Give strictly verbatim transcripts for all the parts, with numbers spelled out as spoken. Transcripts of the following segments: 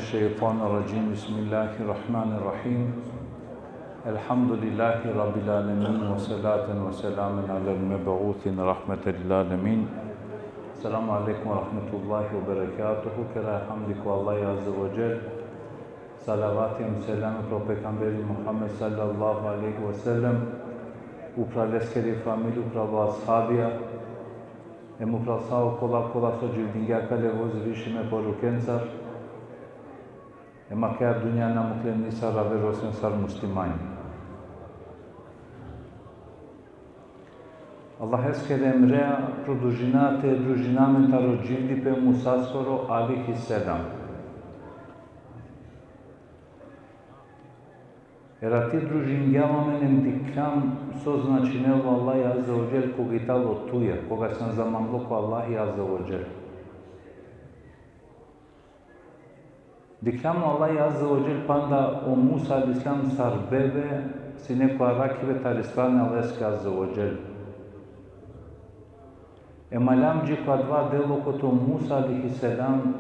الشيطان الرجيم. بسم الله الرحمن الرحيم. الحمد لله رب العالمين، وصلاة وسلاما على المبعوث رحمة للعالمين. السلام عليكم ورحمة الله وبركاته. Kera hamdi ko Allah Azze ve Dželle. Salavati hem selami pro pejgamberi Muhammed sallallahu alejhi ve sellem, upra leskeri familija, upra ashabija, hem upra sa okola kola so dživdingja kale vozvišime porukencar. Hem akaja dunja na muklen nisar aver osven sar muslimanja. Allaheskere emrea produžina te družina amen taro dživdipe Musaskoro alejhi selam. Erati družingja amen hem dikhljam so značinela o Allah Azze ve Dželle koga i talo tuja, koga sian zamanglo ko Allah Azze ve Dželle. Dikhljam o Allah Azze ve Dželle panda o Musa alejhi selam sar bebe, sine ko arakhibe tari strana e Allaheske Azze ve Dželle. Hem aljam dži ko adava delo kote o Musa alejhi selam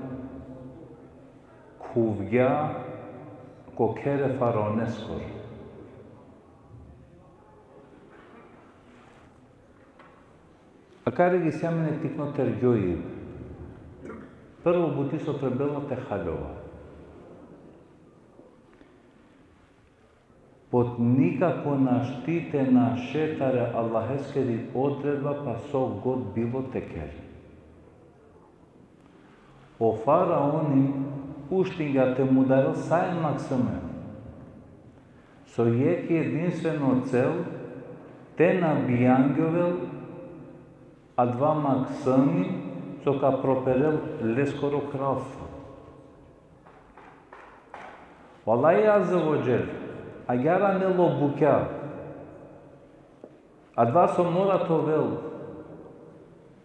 khuvgja ko kher e faraoneskoro. Akari isi amen tikno tergjoji. Prvo buti so trebela te haljova. Pod nikako našti te naše tari Allaheskeri odredba pa so god bilo te kere. O faraoni uštingja te mudarel sa e maksime. So jekh edinstveno cel, te na bijangjovel adava maksimi so ka properel leskoro kralstvo. O Allah Azze ve Dželle, agjaar anela o bukja, adava so mora te ovel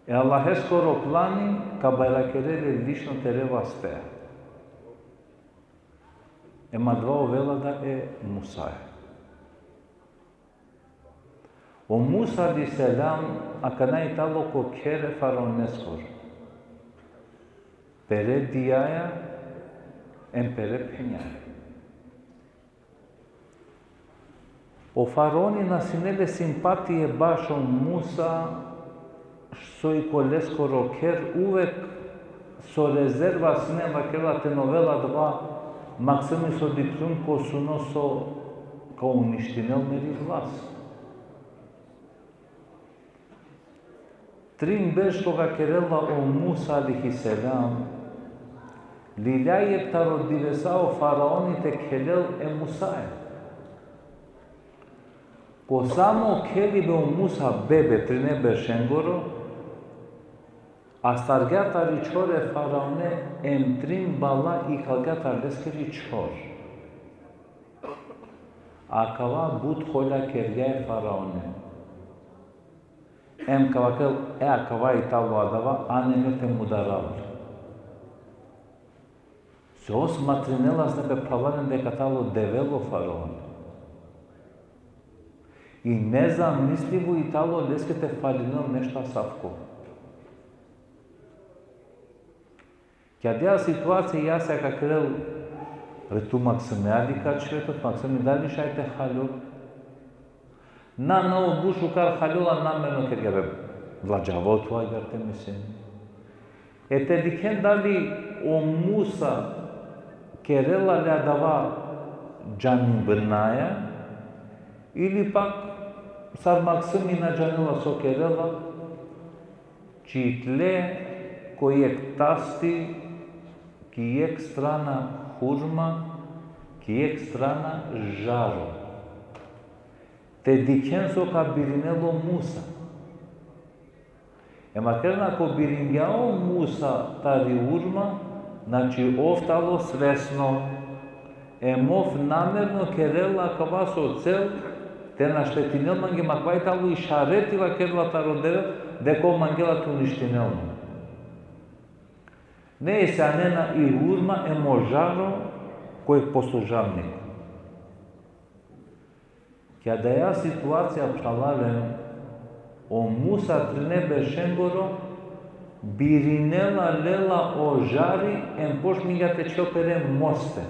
e Allaheskoro plani, ka bajrakere le lično tere vaste. Hem adava ovela da e Musaja. O Musa alejhi selam akana i talo ko kher e faraoneskoro. Pere dijaja, hem pere phenjaja. O faraoni na sine le simpatije bašo Musa, so i ko leskoro kher uvek so rezerva sine, vakerela te na ovel adava maksimi so dikhlum ko suno so ka uništinel meri vlast. Trin berš koga kerela o Musa alejhi selam, lilja jekh taro divesa o faraoni te khelel e Musaja. Ko samo khelibe o Musa bebe trine beršengoro, astargja tari čhor e faraone, hem trin bala ikhalgja tari leskeri čhor. Akava but holja kergja e faraone. Hem ka vakerel, e, akava i talo adava, ane me te mudarav le. Se on smatrinela sine pe phralalen deka talo Devel o faraoni. I nezamislivo i talo leske te falinel nešto asavko. Ki adaja situacija i Asija ka kerel: Re, tu maksime ali ka čhive, tu maksimi dali šaj te haljol? Na, na, o but šukar haljola, namerno kergja. Be, vladžavo tu agjaar te misline. E te dikhen dali o Musa kerela le adava džanibnaja, ili pak sar maksimi na džanela so kerela, čitle ko jekh tasti, ki jekh strana hurma, ki jekh strana žaro. Te dikhen so ka birinel o Musa. Em vakerena, ko biringja o Musa tari hurma, znači ov talo svesno. Em ov namerno kerela akava so cel te naštetinel mange, em akava i talo išareti, vakerela, taro Devel, deka ov mangela te uništinel. Nejse, anena i hurma em o žaro, koj poslužavnik. Ki adaja situacija, phralalen, o Musa trine beršengoro Birinela lela o žari, em počmingja te čhel pere moste.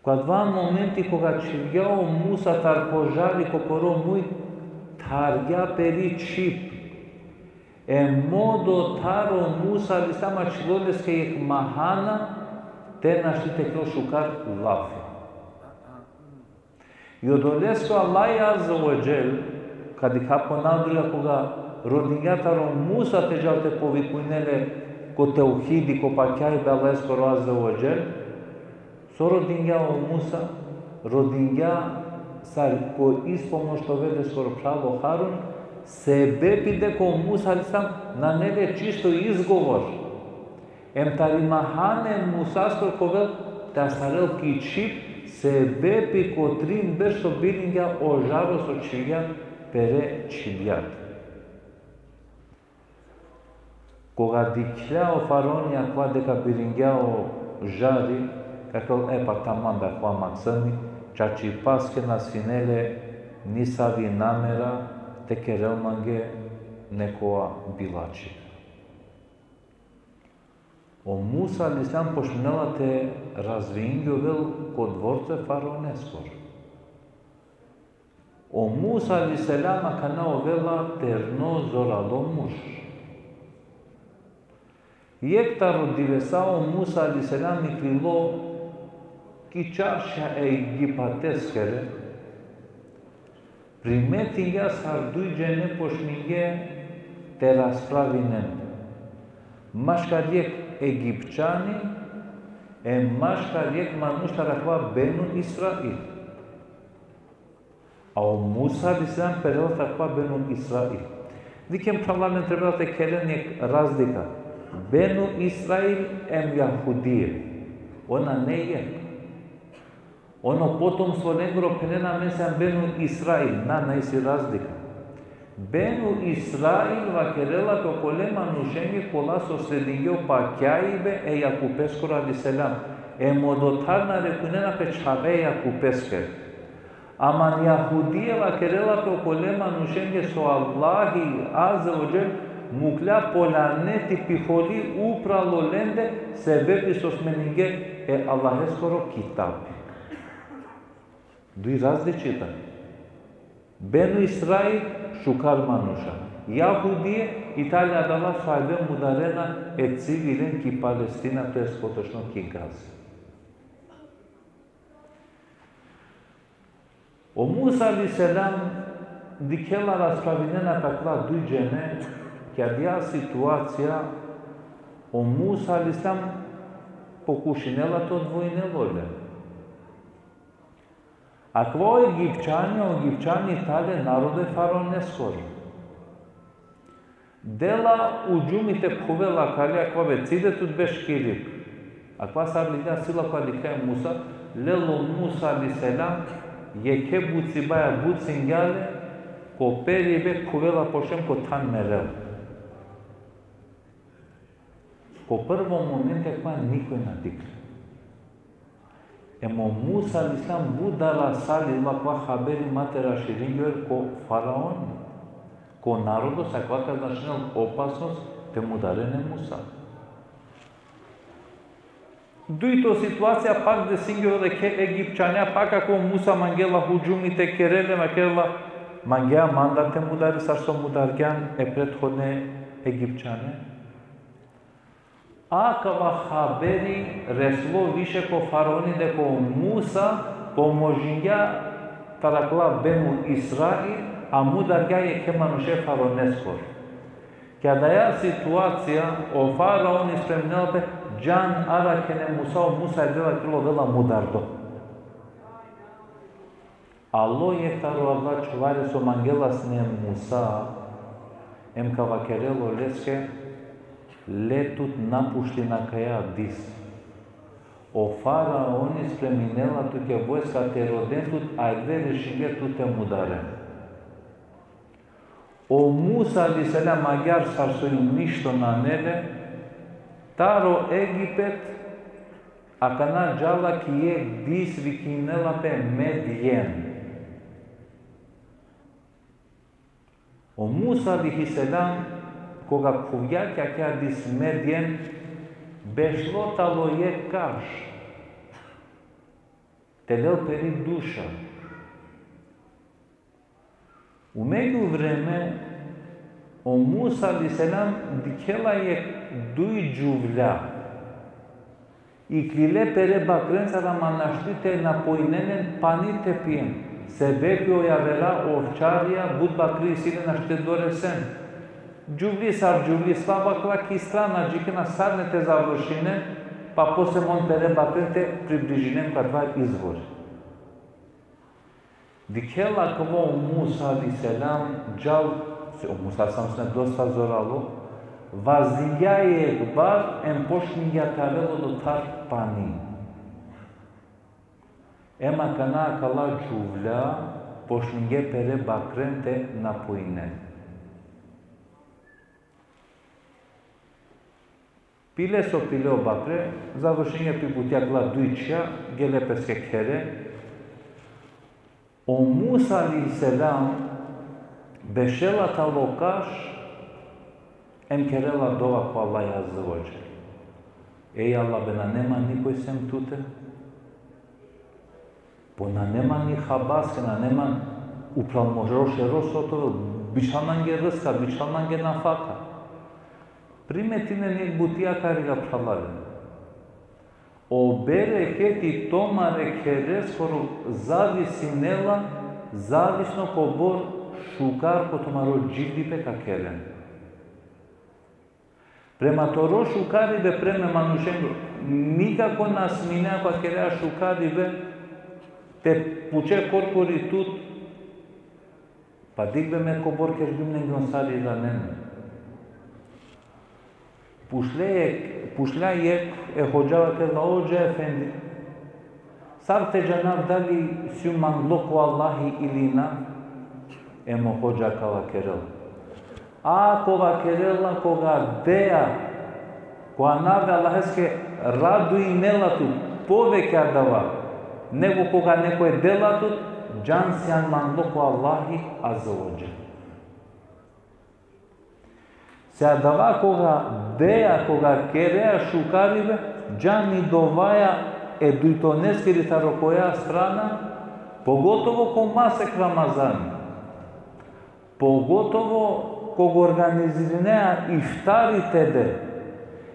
Ko adava momenti koga čhivgja o Musa tar po žari ko poro muj, thargja peri čhib. Em odotar o Musa alejhi selam ačhilo leske jekh mahana, te našti te kerel šukar lafi. I odoleske o Allah azze ve dželle, ka dikha ponadari koga rodingja taro Musa te džal te povikujnel le ko tevhidi, ko pakjaibe Allaheskoro azze ve dželle, so rodingja o Musa, rodingja sar ko ispomoć te ovel leskoro phral o Harun, sebepi deka o Musa alejhi selam nane le čisto izgovor. Em tari mahana e Musaskoro ka ovel te astarel ki čhib, sebepi ko trin berš so biringja o žari so čhivgja pere čhibjat. Koga dikhlja o faraoni akava deka biringja o žari, ka kerel: E pa tamam, akava maksumi, čačipaske na sine le nisavi namera te kerel mange nekova bilačhi. O Musa alejhi selam počminela te razvijingjol ko dvorco e faraoneskoro. O Musa alejhi selam akana ovela terno zoralo muž. Jekh taro divesa o Musa alejhi selam iklilo ki čaršija e Egipateskere, primetingja sar duj džene počminge te raspravinen. Maškar jekh Egipćani, em maškar jekh manuš taro akava Benu Israil. A o Musa alejhi selam perela taro akava Benu Israil. Dikhen, phralalen, trebela te keren jekh razlika. Benu Israil em Jahudije. On nane jekh. Ono potomstvo lengoro phenena amen sijam Benu Israil, na, na isi razlika. Benu Israil vakerela pe okole manušenge kola so sledingje o pakjaibe e Jakupeskoro alejhi selam, em odotar narekujnena pe čhave e Jakupeskere. Ama Jahudije vakerela pe okole manušenge so Allahi azze ve dželle muklja po laneti, pi holi upral olende, sebepi so smeningje e Allaheskoro kitabi. Duj različita. Benu Israil, šukar manuša. Jahudije, i tane adala so avdive mudarena e civilen ki Palestina, to jest potočno ki Gaza. O Musa alejhi selam dikhela raspravinena pe akala duj džene, ki adaja situacija o Musa alejhi selam pokušinela te odvojinel ole. Akava o Egipćani, o Egipćani tale narodo e faraoneskoro. Dela hudžumi te khuvela akale, akava be cide tut beš ki rik. Akava sar ligja, sila akava dikhlja e Musa, lel o Musa alejhi selam, jekhe bucibaja bucingja le, ko peribe khuvela po šem, ko than merel. Ko prvo momenti akava nikoj na dikhlja. Em o Musa alejhi selam but darasali, akava haberi ma te raširingjol ko faraoni. Ko narodo, sar akava ka značinel opasnost te mudaren e Musa. Dujto situacija pak desingjol, jekhe Egipćanja pak akava Musa mangela hudžumi te kerel, vakerela: Mangea mandar te mudari sar so mudargjan e prethodne Egipćanja. Akava haberi reslo više ko faraoni deka o Musa pomožingja taro akala Benu Israil, a mudargja jekhe manuše faraoneskoro. Ki adaja situacija o faraoni spreminela pe, džan arakhen e Musa, o Musa e dela kilo vela mudardo. Alo jekh taro adala čuvare so mangela sine e Musa, em ka vakerel oleske: Le tut napuštin akaja dis. O faraoni spreminela tuke vojska te roden tut, a adava rešingje tut te mudaren. O Musa alejhi selam agjaar sar so i ništo nane le, taro Egipet, akana džala ki jekh dis vikinela pe Medjen. O Musa alejhi selam Koga khuvgja akija diz Medjen, bešlo talo jekh kaš te lel peri duša. U međuvreme, o Musa alejhi selam dikhela jekh duj džuvlja. Iklile pere bakrencar, ama našti te napojinen len, pani te pijen. Sebepi o javera, o ovčarija, but bakri isi len, našti te doresen. Džuvli sar džuvli, sva bakla ki strana, džikena sarine te završinen, pa posle mon pere bakren te približinen ko adava izvor. Dikhela akava o Musa alejhi selam, džal, se o Musa alejhi selam sine dosta zoralo, vazdingja jekh bar, em počmingja te avel odotar pani. Em akana akala džuvlja počmingje pere bakren te napojinen. Pile so pile o bakre, završingje pi butja akala duj čhija, gele peske khere. O Musa alejhi selam bešela talo kaš, em kerela dova ko Allah azze ve dželle. Ej Allah, be, nane man nikoj sem tute. Po nane man ni habaske, nane man upral moro šero so te ovel, bičhal mange rska, bičhal mange nafaka. Primetinen jekh buti akari, phralalen. O bereketi tumare khereskoro zavisinela, zavisno kobor šukar ko tumaro dživdipe ka keren. Prema toro šukaribe prema manušengo, nikako na smine, ako kerea šukaribe, te puče korkori tut, pa dikh be, me kobor kergjum lenge, on sar iranen. Pučle jekh, pučle jekh e hodža, vakerela: O hodža efendi, sar te džanav dali sijum manglo ko Allahi ili na? Em o hodža ka vakerel: Ako, vakerela, koga dea, ko anav e Allaheske, raduinela tut poveke adava nego koga nekoj dela tut, džan sijan manglo ko Allahi azze ve dželle. Se adava koga dea, koga kerea šukaribe, džan i dovaja e dujtoneskiri taro koja strana, pogotovo ko masek Ramazani, pogotovo koga organizirinea iftari te de,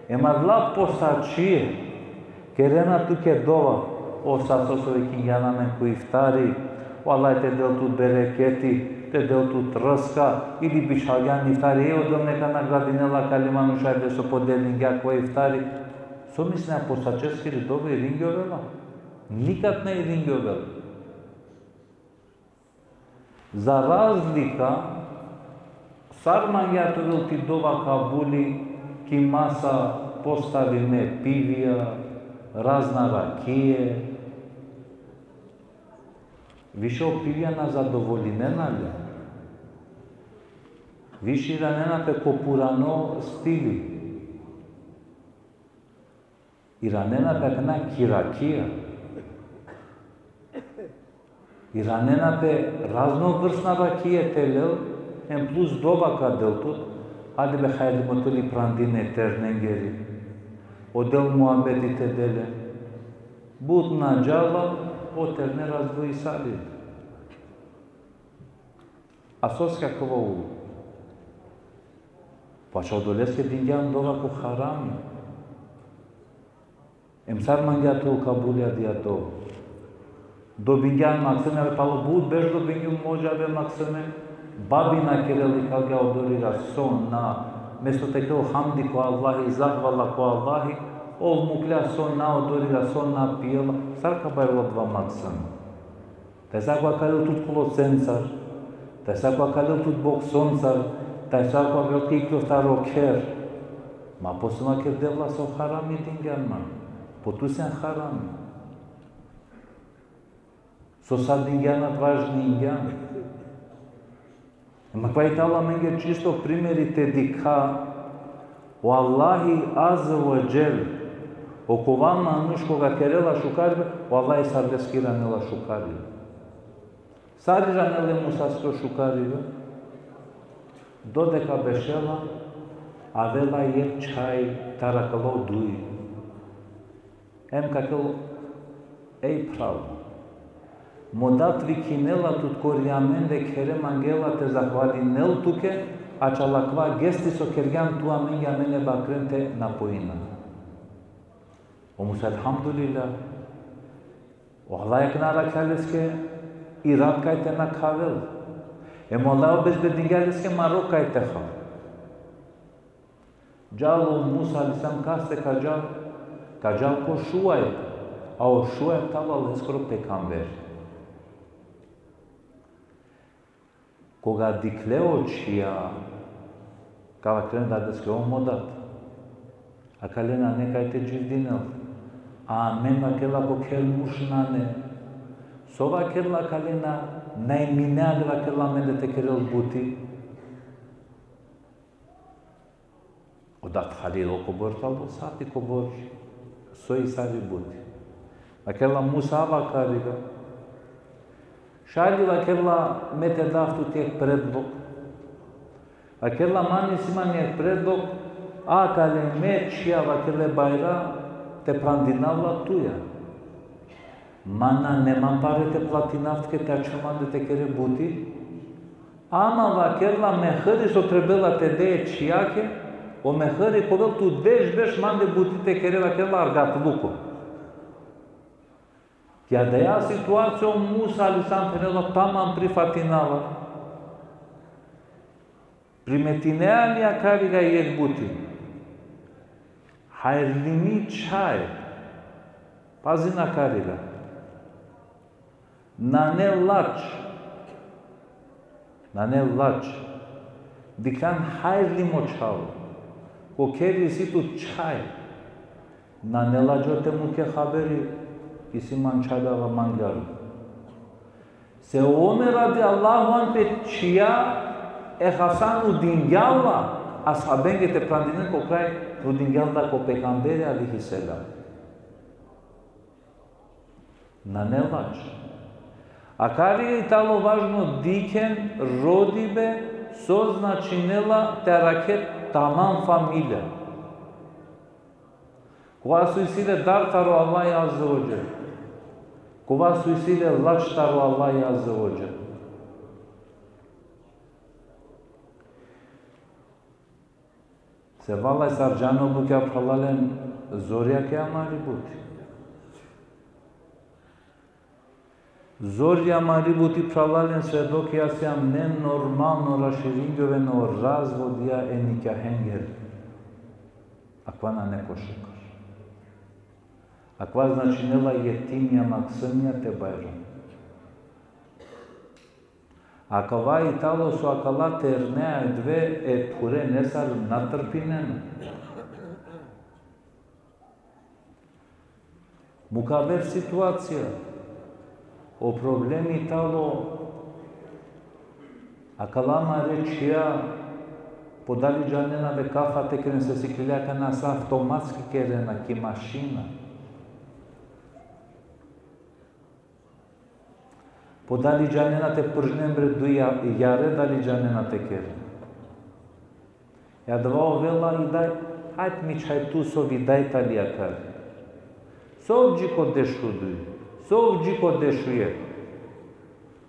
em adala postačije kerena tuke dova: O, sa so vikingjan amen ko iftari, o Allah te del tut bereketi, te del tut rska, ili bičhalgjan iftari, e, o Del neka nagradinela akale manuša so podelingja ko iftari. So mislinea, postačeskiri dova iringjovela? Nikad na iringjovela. Za razlika, sar mangea te ovel ti dova kabuli ki masa postavime pivija, razna rakije, više o pivija na zadovolinena le. Više iranena pe ko purano stili. Iranena pe akana ki rakija. Iranena pe raznovrsna rakije te lel, em plus dova ka del tut: Hajde be, hajde, moteli prandine ternengeri. O Del muhabeti te del le. But na džala, o terne razdvojisali. A soske akava ulo? Pač odoleske dingjan dova ko harami. Em sar mangea te ovel kabuli adija dova? Dobingjan maksime, ali palo but berš dobingjum, mo hodža, be, maksime. Babi na kerela, ikalgja odoriga so na, mesto te kerel hamdi ko Allahi, zahvala ko Allahi, ov muklja so na odoriga, so na pijela. Sar ka barel adava maksime? Tajsa ka vakerel tut kolosencar, tajsa ka vakerel tut boksoncar, tajsa ka vakerel tut ikljoftaro kher. Ma po so ma kerela so harami dingjan man? Po tu sen harami. So sa dingjan, važningjan. Em akava i talo amenge čisto primeri te dikha, o Allahi azze ve dželle, okova manuš koga kerela šukaribe, o Allahi sar leske iranela šukaribe. Sar iranela e Musaske šukaribe? Dodeka bešela, Avela jekh čhaj taro akala o duj. Em ka vakerel: Ej phral, mo dat vikinela tut kori amende, khere mangela te zahvalinel tuke, ačhal akava gesti so kergjan tu amenge, amen e bakren te napojina. O Musa: Elhamdulillah. O Allah akana arakhja leske irat kaj te nakhavel. Em o Allah obezbedingja leske maro kaj te hal. Džal o Musa alejhi selam, kaste ka džal? Ka džal ko Šuajb, a o Šuajb tano Allaheskoro pejgamber. Koga dikhle o čhija, ka vakeren dadeske: O mo dat, akale nane kaj te dživdinel. Amen, vakerela, ko kher murš nane. So, vakerela, akale na, na iminea li, vakerela, amende te kerel buti? O dat Halil, o kobor tano sati, kobor soj, sari buti. Vakerela: Musa, ava akariga. Šaj li, vakerela, me te dav tut jekh predlog? Vakerela: Man isi man jekh predlog, akale me čhija, vakerela, e bajra te prandinav la tuja. Man nane man pare te platinav tuke te ačhel mande te kere buti. Ama, vakerela, mehri so trebela te de e čhijake, o mehri ka ovel tu deš berš mande buti te kere, vakerela, argatluko. Ki adaja situacija o Musa alejhi selam phenela: Tamam, prifatinava. Primetinea li akariga jekh buti? Hajrlimi čhaj, pazin akariga. Nane lač. Nane lač. Dikhljan hajrlimo čhavo. Ko kher isi tut čhaj. Nane lačho te muke haberi, isi man čhaj, ava mangela. Se o Omer radijallahu anh pe čhija e Hasan nudingja la ashabenge te prandinen, ko kraj nudingja la ko pejgamberi alejhi selam. Nane lač. Akari i tano važno, dikhen rodibe, so značinela te arakhe tamam familija. Kova so isi le dar taro Allah azze ve dželle. Kova so isi le lač taro Allah azze ve dželle. Se valaj sar džano bukja, phralalen, zorjake amari buti. Zorja amari buti, phralalen, svedokija sijam, nenormalno raširingjovena o razvodija e nikahengere. Akava nane ko šukar. Akava značinela jetimija, maksumija te bajron. Akava i tano so akala terne e dve e phure nesar na trpinena. Mukaver situacija. O problemi tano, akala amare čhija, po dali džanena be kafa te keren, se siklilja akana sa avtomatski kerena ki mašina. Po dali džanena te pržnen bre duj ja-, jare, dali džanena te keren. E adava ovela i daj, hajt mi čhaj tu so vidaj tali akari. Sov dži ko dešuduj, sov dži ko dešujek.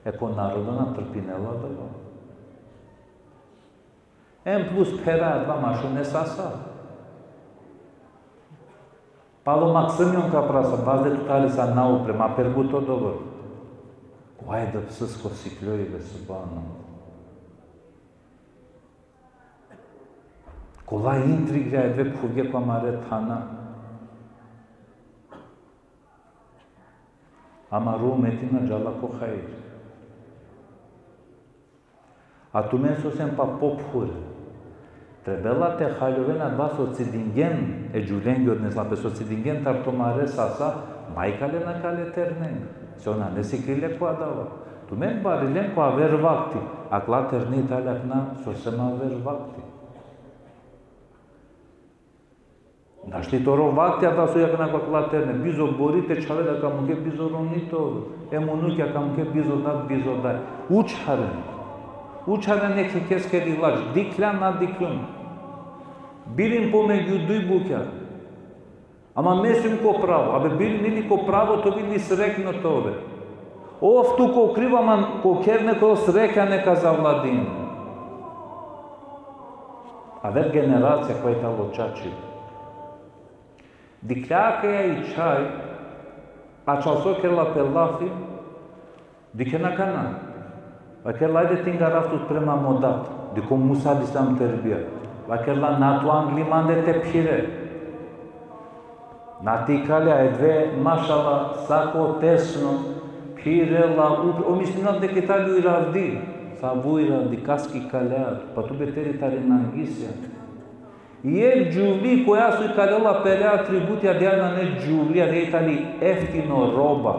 E ko narodo na trpinela adava. Em plus phera adava mašune sasa. Palo maksumjon ka prasa, bazde tu tali sa na upre, ma per buto dobro. Ko ajde psisko sikljoj be, subhanallah. Kola intriga e dve khuvge ko amare thana. Amaro umeti na džala ko hajri. A tumen so sen pa pophure, trebela te haljoven adava so cidingen e džuvlenge, odnosno pe so cidingen tar tumare sasa, ma ikalen akale ternen. Se on nane siklile ko adava. Tumen barilen ko aver vakti, akala terni tale akana so sem aver vakti. Našti toro vakti adava so akana ko akala terne, bizo bori te čhave da ka muke bizo romni te ove. Em unukja ka muke bizo dat, bizo daj. Učharen. Učharen e khekeskeri lač. Dikhljan, na dikhljan. Birin pomegju duj bukja. Ama me sijum ko pravo. Abe birin ili ko pravo te ov ili srekno te ove. Ov tu ko krivo, ama ko kher neko srekja neka zavladini. Aver generacija koja tano čačibe. Dikhlja akaja i čhaj, a čal so kerela pe lafi, dikhena kana. Vakerela: ajde te ingarav tut prema mo dad. Dikh o Musa alejhi selam terbija. Vakerela: na tu angli mande te phire. Na te ikalea, edve, mašala, sako tesno, phirela, up-, ov mislinela deka tani iravdi. Savo iravdi, kaske ikalea, pa tu beteri tari nangisja. I jekh džuvli koja so ikalela pere atributi, adaja nane džuvli, adaja tani eftino roba.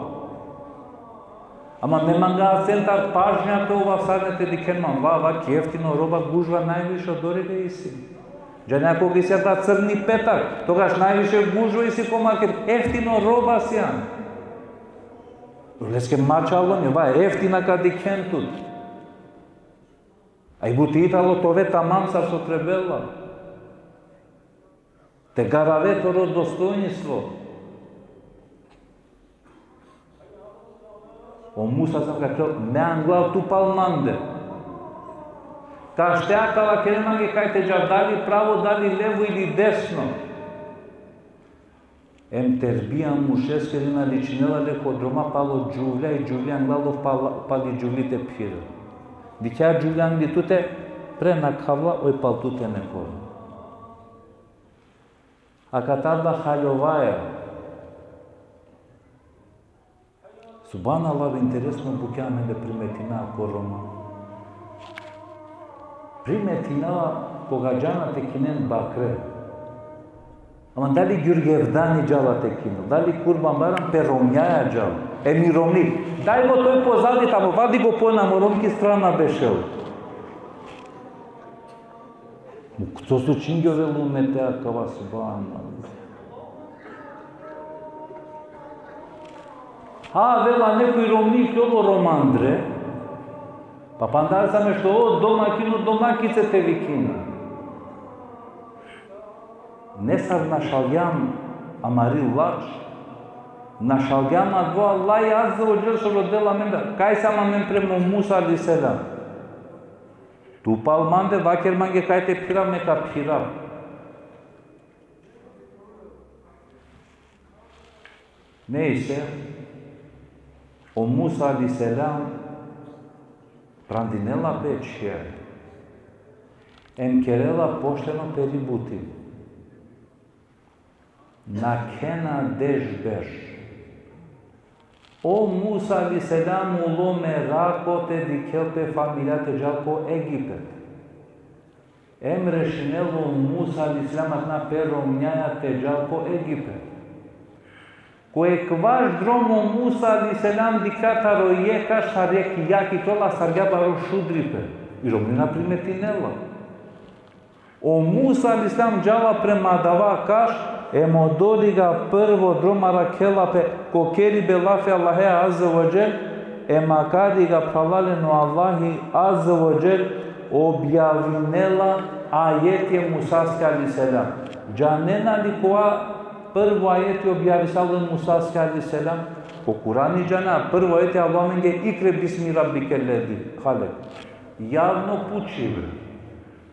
Ama me manga centar pažnja te ova, sar ne te dikhen man, va, va, ki eftino roba gužva najviše odoribe isi. Džanea koga isi da crni petak, togaš najviše gužva isi ko market, eftino roba sian. Leske mačalo mi, va, eftina ka dikhen tut. A i buti tano te ove tamam sar so trebela. Te garave toro dostojnstvo. O Musa alejhi selam vakerela: me anglal, tu pal mande. Ka štea ka vakere mange kaj te džav, dali pravo, dali levo ili desno. Em terbija mušeskiri na ličinela le ko droma, palo džuvlja, i džuvli anglal ov pal-, pali džuvli te phirel. Dikhea džuvli angli tute, pre na khavla, oj pal tute nekoro. Akatar da haljovaja. Subhanallah, interesno bukja, me da primetina ko Roma. Primetina koga džana te kinen bakre. Ama dali Gjurgevdani džala te kinel, dali Kurban Bajram, pe romnjaja džala. Em i romni. Daj mo toj pozadi tamo, vadi go po na mo romki strana bešel. Mo kto so čingjovela umete akava, subhanallah. Ha, avela nekoj romni, kjolo romandre. Pa pandar sa me što o domakino domakice te vikina. Nesar našaljam amari lač. Našaljam adava Allah azze ve dželle so rodela amen da. Kaj sam amen prema Musa alejhi selam. Tu pal mande, vaker mange kaj te phirav, me ka phirav. Nejse, o Musa alejhi selam prandinela pe čher. Em kerela pošteno peri buti. Nakhena deš berš. O Musa alejhi selam ulo merako te dikhel pe familija te džal ko Egipet. Em rešinela o Musa alejhi selam akana pe romnjaja te džal ko Egipet. Ko ekvaš drom o Musa alejhi selam dikha taro jekh kaš sar jekh jakh iklola, sargja baro šudripe. I romni na primetinela. O Musa alejhi selam džala prema adava kaš, em odoriga prvo drom arakhela pe ko keribe lafi Allahe azze ve dželle, em akariga, phralalen, o Allahi azze ve dželle objavinela ajeti e Musaske alejhi selam. Džanena li kova prvo ajeti objavisalo e Musaske alejhi selam? Ko Kurani džana, prvo ajeti alo amenge: ikre bismi rabbike lezi halek. Javno pučibe.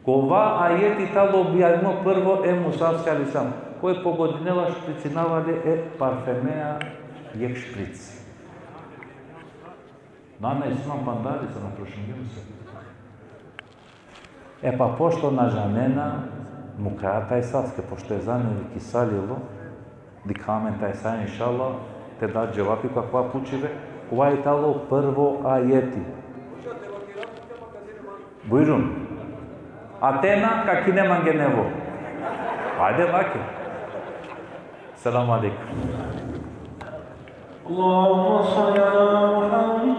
Kova ajeti tano objavimo prvo e Musaske alejhi selam? Koj pogodinela, špricinava le e parfemea jekh špric. Nana, isi man pandari, sa na prošingjum se. E pa pošto na džanena, mukaja tajsaske, pošto ezani kisalilo, dikha amen tajsa, inšallah, te da dževapi ko akava pučibe, kova i tano prvo ajeti. Bujrum. A te na, ka kine mange nevo. Ajde, vake. Selamu alejkum. اللهم صل على محمد